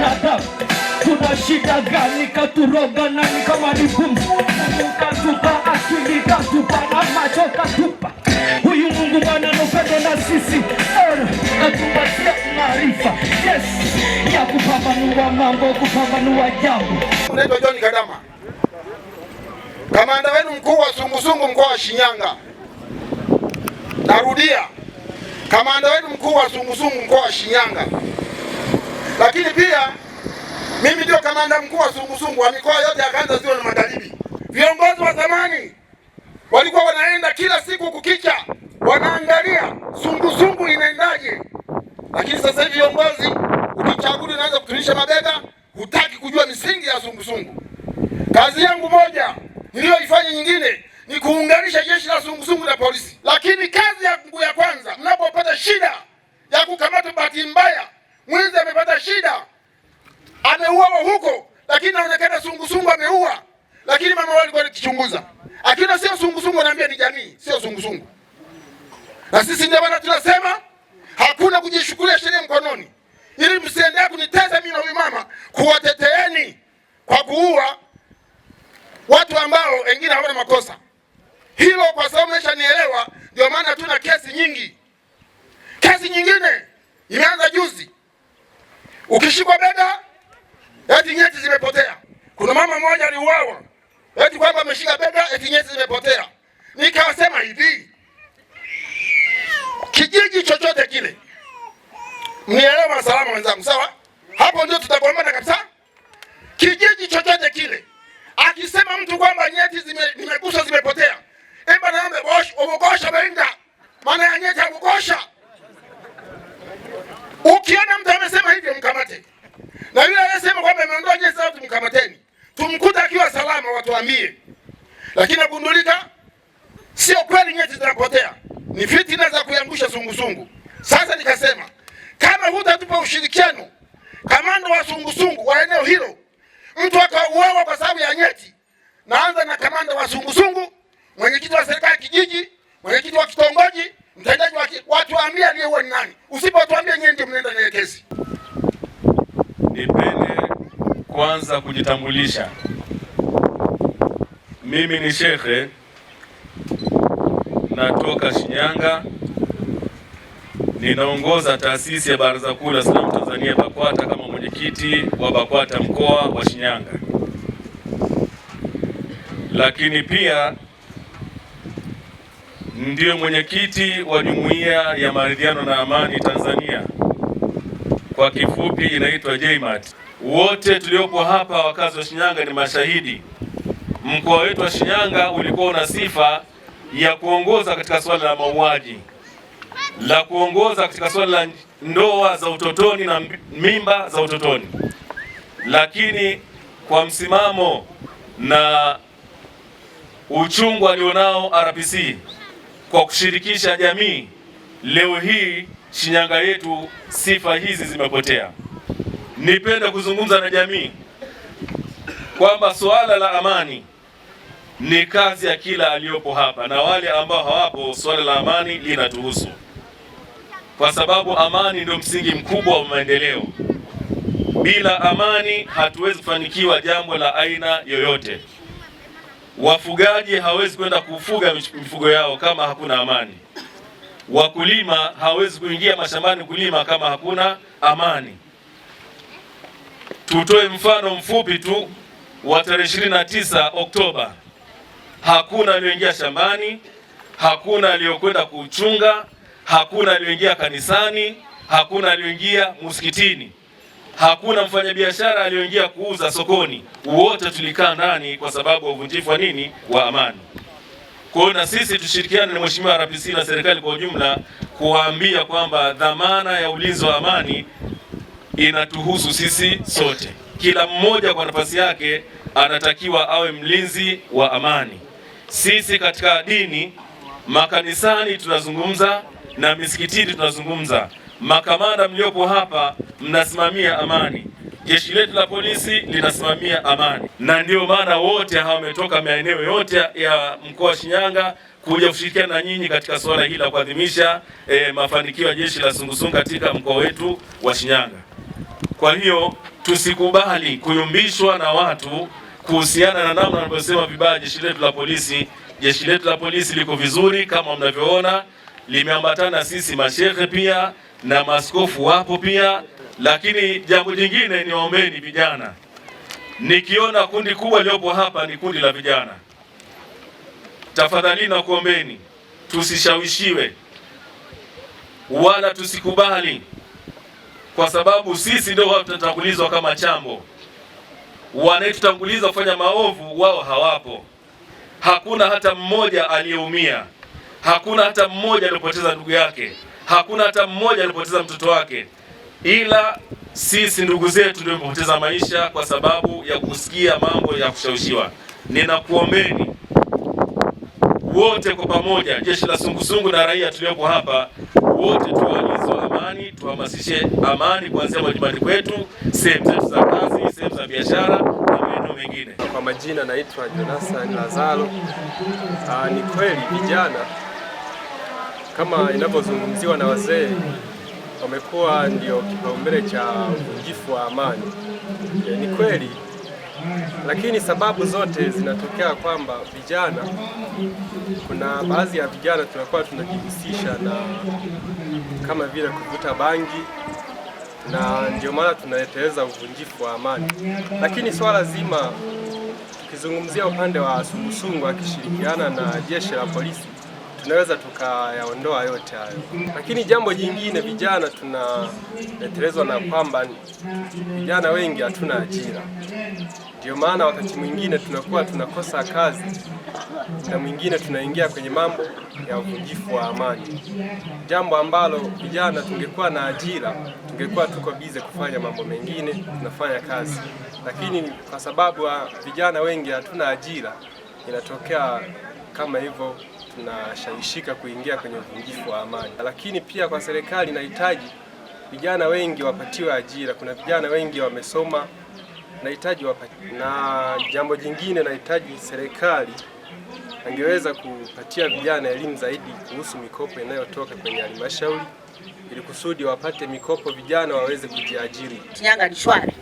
Binadamu tuna shida gani? Katuroga nani? Kama ni pumzi katupa, akili katupa na macho katupa. Huyu Mungu Bwana ana upendo na sisi, katupatia maarifa, yes, ya kupambanua mambo, kupambanua jambo. Naitwa John Kadama, kamanda wenu mkuu wa sungusungu mkoa wa Shinyanga. Narudia, kamanda wenu mkuu wa sungusungu mkoa wa Shinyanga. Lakini pia mimi ndio kamanda mkuu wa sungusungu wa mikoa yote ya kanda ziwa na magharibi. Viongozi wa zamani walikuwa wanaenda kila siku kukicha, wanaangalia sungusungu inaendaje, lakini sasa hivi viongozi ukichaguliwa unaanza kutulisha mabega, hutaki kujua misingi ya sungusungu. Kazi yangu moja niliyoifanya nyingine ni kuunganisha jeshi la sungusungu na polisi. Lakini kazi yangu ya kwanza, mnapopata shida ya kukamata, bahati mbaya mwizi amepata shida, ameuawa huko, lakini inaonekana sungusungu ameua, lakini mama wao alikuwa akichunguza, akiona sio sungusungu, anaambia ni jamii, sio sungusungu. Na sisi ndio maana tunasema hakuna kujishukulia sheria mkononi, ili msiendelee kuniteza mimi na huyu mama, kuwateteeni kwa kuua watu ambao wengine hawana makosa. Hilo kwa sababu mmeshanielewa, ndio maana tuna kesi nyingi. Kesi nyingine imeanza juzi, ukishikwa bega eti nyeti zimepotea. Kuna mama mmoja aliuawa eti kwamba ameshika bega eti nyeti zimepotea. Nikasema hivi, kijiji chochote kile, mnielewa salama wenzangu, sawa? Hapo ndio tutagombana kabisa. Kijiji chochote kile akisema mtu kwamba nyeti zime, zimepotea, emba naombe bosh ubukosha benga, maana ya nyeti abukosha. Ukiona mtu amesema hivyo mkamate, na yule anayesema kwamba ameondoa nyeti zao tumkamateni, tumkuta akiwa salama watuambie. Lakini nagundulika sio kweli, nyeti zinapotea, ni fitina za kuiangusha sungusungu. Sasa nikasema kama hutatupa ushirikiano, kamanda wa sungusungu wa eneo hilo, mtu akauawa kwa sababu ya nyeti, naanza na kamanda wa sungusungu, mwenyekiti wa serikali kijiji, mwenyekiti wa kitongoji, mtendaji wa watuambie aliyeua ni nani. Usipotuambia nyinyi ndio mnaenda na kesi. Nipende kwanza kujitambulisha. Mimi ni shekhe, natoka Shinyanga, ninaongoza taasisi ya Baraza Kuu la Waislamu Tanzania BAKWATA kama mwenyekiti wa BAKWATA mkoa wa Shinyanga, lakini pia ndiyo mwenyekiti wa Jumuiya ya Maridhiano na Amani Tanzania, kwa kifupi inaitwa JMAT. Wote tuliopo hapa wakazi wa Shinyanga ni mashahidi. Mkoa wetu wa Shinyanga ulikuwa una sifa ya kuongoza katika swala la mauaji, la kuongoza katika swala la ndoa za utotoni na mimba za utotoni, lakini kwa msimamo na uchungu alionao RPC kwa kushirikisha jamii, leo hii Shinyanga yetu sifa hizi zimepotea. Nipende kuzungumza na jamii kwamba suala la amani ni kazi ya kila aliyopo hapa na wale ambao hawapo, suala la amani linatuhusu, kwa sababu amani ndio msingi mkubwa wa maendeleo. Bila amani hatuwezi kufanikiwa jambo la aina yoyote. Wafugaji hawezi kwenda kufuga mifugo yao kama hakuna amani. Wakulima hawezi kuingia mashambani kulima kama hakuna amani. Tutoe mfano mfupi tu wa tarehe 29 Oktoba, hakuna aliyoingia shambani, hakuna aliyokwenda kuchunga, hakuna aliyoingia kanisani, hakuna aliyoingia msikitini, hakuna mfanyabiashara aliyoingia kuuza sokoni. Wote tulikaa ndani kwa sababu ya uvunjifu wa nini? Wa amani. Kwa hiyo na sisi tushirikiane na Mheshimiwa RPC na serikali kwa ujumla kuwaambia kwamba dhamana ya ulinzi wa amani inatuhusu sisi sote. Kila mmoja kwa nafasi yake anatakiwa awe mlinzi wa amani. Sisi katika dini, makanisani tunazungumza na misikitini tunazungumza. Makamanda mliopo hapa mnasimamia amani, jeshi letu la polisi linasimamia amani, na ndio maana wote hawa wametoka maeneo yote ya mkoa wa Shinyanga kuja kushirikiana na nyinyi katika suala hili la kuadhimisha mafanikio ya jeshi la sungusungu katika mkoa wetu wa Shinyanga. Kwa hiyo tusikubali kuyumbishwa na watu kuhusiana na namna wanavyosema vibaya jeshi letu la polisi. Jeshi letu la polisi liko vizuri kama mnavyoona, limeambatana sisi mashehe pia na maaskofu wapo pia. Lakini jambo jingine ni waombeni vijana, nikiona kundi kubwa liliopo hapa ni kundi la vijana, tafadhali na kuombeni tusishawishiwe wala tusikubali, kwa sababu sisi ndio watu tutatangulizwa kama chambo. Wanayetutanguliza kufanya maovu wao hawapo. Hakuna hata mmoja aliyeumia, hakuna hata mmoja aliyepoteza ndugu yake, hakuna hata mmoja aliyepoteza mtoto wake, ila sisi ndugu zetu ndio tumepoteza maisha kwa sababu ya kusikia mambo ya kushawishiwa. Ninakuombeni wote kwa pamoja, jeshi la sungusungu na raia tuliopo hapa wote, tuwe walinzi wa amani, tuhamasishe amani kuanzia majumbani kwetu, sehemu zetu za kazi, sehemu za biashara na maeneo mengine. Kwa majina naitwa Jonathan Lazaro. Ni kweli vijana kama inavyozungumziwa na wazee wamekuwa ndio kipaumbele cha uvunjifu wa amani. Ni kweli, lakini sababu zote zinatokea kwamba vijana, kuna baadhi ya vijana tunakuwa tunajihusisha na kama vile kuvuta bangi, na ndio maana tunaleteleza uvunjifu wa amani. Lakini swala zima tukizungumzia upande wa sungusungu akishirikiana na jeshi la polisi tunaweza tukayaondoa yote hayo. Lakini jambo jingine, vijana tunaletelezwa na kwamba vijana wengi hatuna ajira. Ndio maana wakati mwingine tunakuwa tunakosa kazi na mwingine tunaingia kwenye mambo ya uvunjifu wa amani, jambo ambalo vijana tungekuwa na ajira tungekuwa tuko bize kufanya mambo mengine, tunafanya kazi, lakini kwa sababu vijana wengi hatuna ajira, inatokea kama hivyo, tunashawishika kuingia kwenye uvunjifu wa amani. Lakini pia kwa serikali inahitaji vijana wengi wapatiwe ajira. Kuna vijana wengi wamesoma, nahitaji wapatiwe. Na jambo jingine, nahitaji serikali angeweza kupatia vijana elimu zaidi kuhusu mikopo inayotoka kwenye halmashauri ili kusudi wapate mikopo, vijana waweze kujiajiri. Shinyanga ni shwari.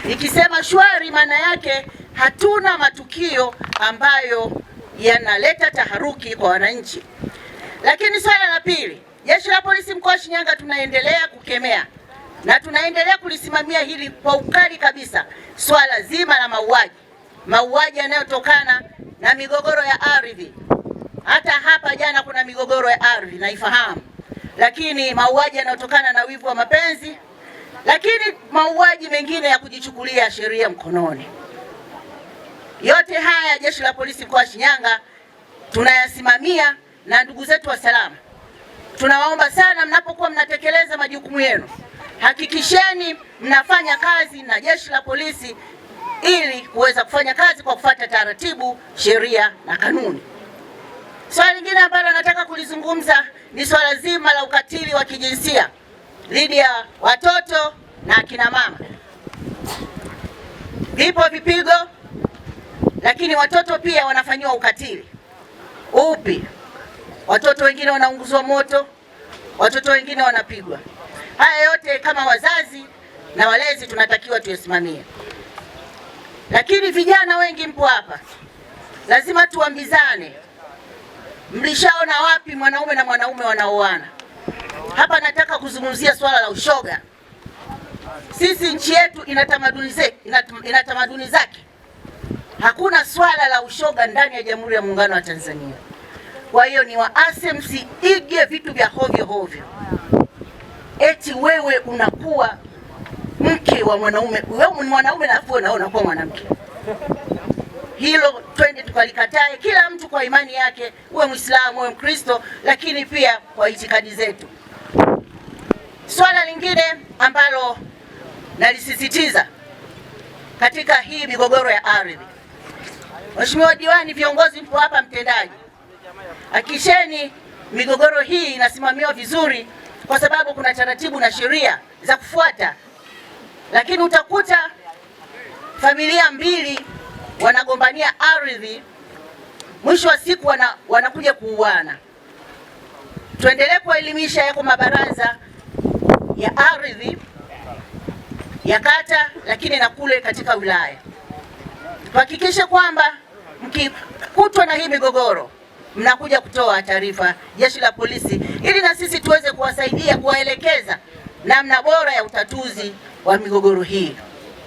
Nikisema shwari, maana yake hatuna matukio ambayo yanaleta taharuki kwa wananchi. Lakini swala la pili, jeshi la polisi mkoa wa Shinyanga tunaendelea kukemea na tunaendelea kulisimamia hili kwa ukali kabisa, swala zima la mauaji, mauaji yanayotokana na migogoro ya ardhi. Hata hapa jana kuna migogoro ya ardhi naifahamu, lakini mauaji yanayotokana na wivu wa mapenzi, lakini mauaji mengine ya kujichukulia sheria mkononi. Yote haya jeshi la polisi mkoa wa Shinyanga tunayasimamia, na ndugu zetu wa salama tunawaomba sana, mnapokuwa mnatekeleza majukumu yenu hakikisheni mnafanya kazi na jeshi la polisi ili kuweza kufanya kazi kwa kufuata taratibu, sheria na kanuni. Swala lingine ambalo nataka kulizungumza ni swala zima la ukatili wa kijinsia dhidi ya watoto na akina mama. Vipo vipigo, lakini watoto pia wanafanyiwa ukatili. Upi? Watoto wengine wanaunguzwa moto, watoto wengine wanapigwa. Haya yote kama wazazi na walezi tunatakiwa tuyasimamie. Lakini vijana wengi mpo hapa, lazima tuambizane, mlishaona wapi mwanaume na mwanaume wanaoana? Hapa nataka kuzungumzia swala la ushoga. Sisi nchi yetu ina tamaduni zake, ina tamaduni zake. Hakuna swala la ushoga ndani ya Jamhuri ya Muungano wa Tanzania. Kwa hiyo ni waase, msiige vitu vya hovyo hovyo, eti wewe unakuwa mke wa mwanaume, wewe ni mwanaume na afu unakuwa mwanamke. Hilo twende tukalikatae, kila mtu kwa imani yake, uwe Muislamu uwe Mkristo, lakini pia kwa itikadi zetu. Swala lingine ambalo nalisisitiza katika hii migogoro ya ardhi, Mheshimiwa Diwani, viongozi mpo hapa, mtendaji, hakikisheni migogoro hii inasimamiwa vizuri, kwa sababu kuna taratibu na sheria za kufuata. Lakini utakuta familia mbili wanagombania ardhi, mwisho wa siku wanakuja kuuana. Tuendelee kuwaelimisha, yako mabaraza ya ardhi ya kata, lakini na kule katika wilaya. Tuhakikishe kwamba mkikutwa na hii migogoro mnakuja kutoa taarifa jeshi la polisi, ili na sisi tuweze kuwasaidia kuwaelekeza namna bora ya utatuzi wa migogoro hii.